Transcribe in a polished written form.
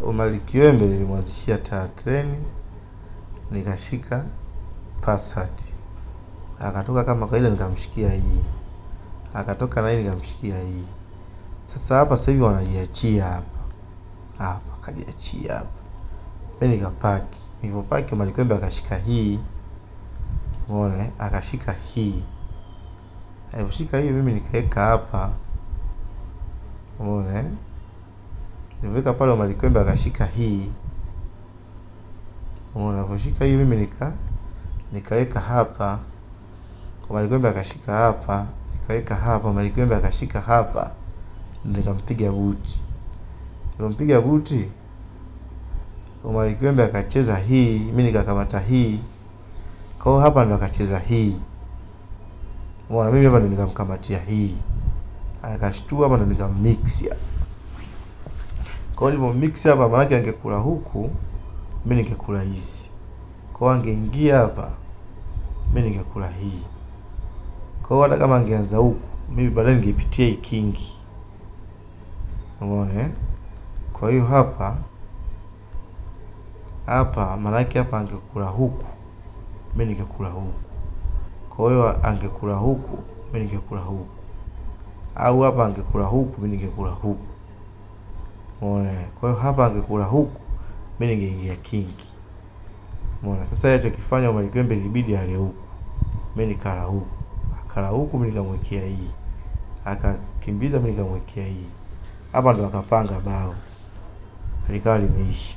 Omari Kiwembe nilimwanzishia treni, nikashika Passat. Akatoka kama kawaida nikamshikia hii. Akatoka na hii nikamshikia hii. Sasa hapa sasa hivi wanajiachia hapa. Hapa kajiachia hapa. Mimi nikapaki. Nilipopaki Omari Kiwembe akashika hii. Umeona? Akashika hii. Aliposhika hii mimi nikaweka hapa. Umeona? Niliweka pale Omari Kiwembe akashika hii. Umeona? Aliposhika hii mimi nikaweka hapa. Omari Kiwembe akashika hapa, nikaweka hapa, Omari Kiwembe akashika hapa. Nikampiga buti. Nikampiga buti. Omari Kiwembe akacheza hii, mimi nikakamata hii. Kwa hiyo hapa ndo akacheza hii. Umeona, mimi hapa ndo nikamkamatia hii. Akashtua hapa ndo nikamix hapa. Kwa hiyo nilipomix hapa maana yake angekula huku, mimi ningekula hizi. Kwa hiyo angeingia hapa, mimi ningekula hii. Kwa hiyo hata kama angeanza huku, mimi baadaye ningepitia hii kingi. Umeona eh? Kwa hiyo hapa hapa maana yake hapa angekula huku, mimi ningekula huku. Kwa hiyo angekula huku, mimi ningekula huku. Au hapa angekula huku, mimi ningekula huku. Umeona? Kwa hiyo hapa angekula huku, mimi ningeingia kingi. Umeona? Sasa yeye alichokifanya Omari Kiwembe ilibidi ale huku. Mimi nikala huku. Akala huku mimi nikamwekea hii. Akakimbiza mimi nikamwekea hii. Hapa ndo akapanga bao. Likawa limeisha.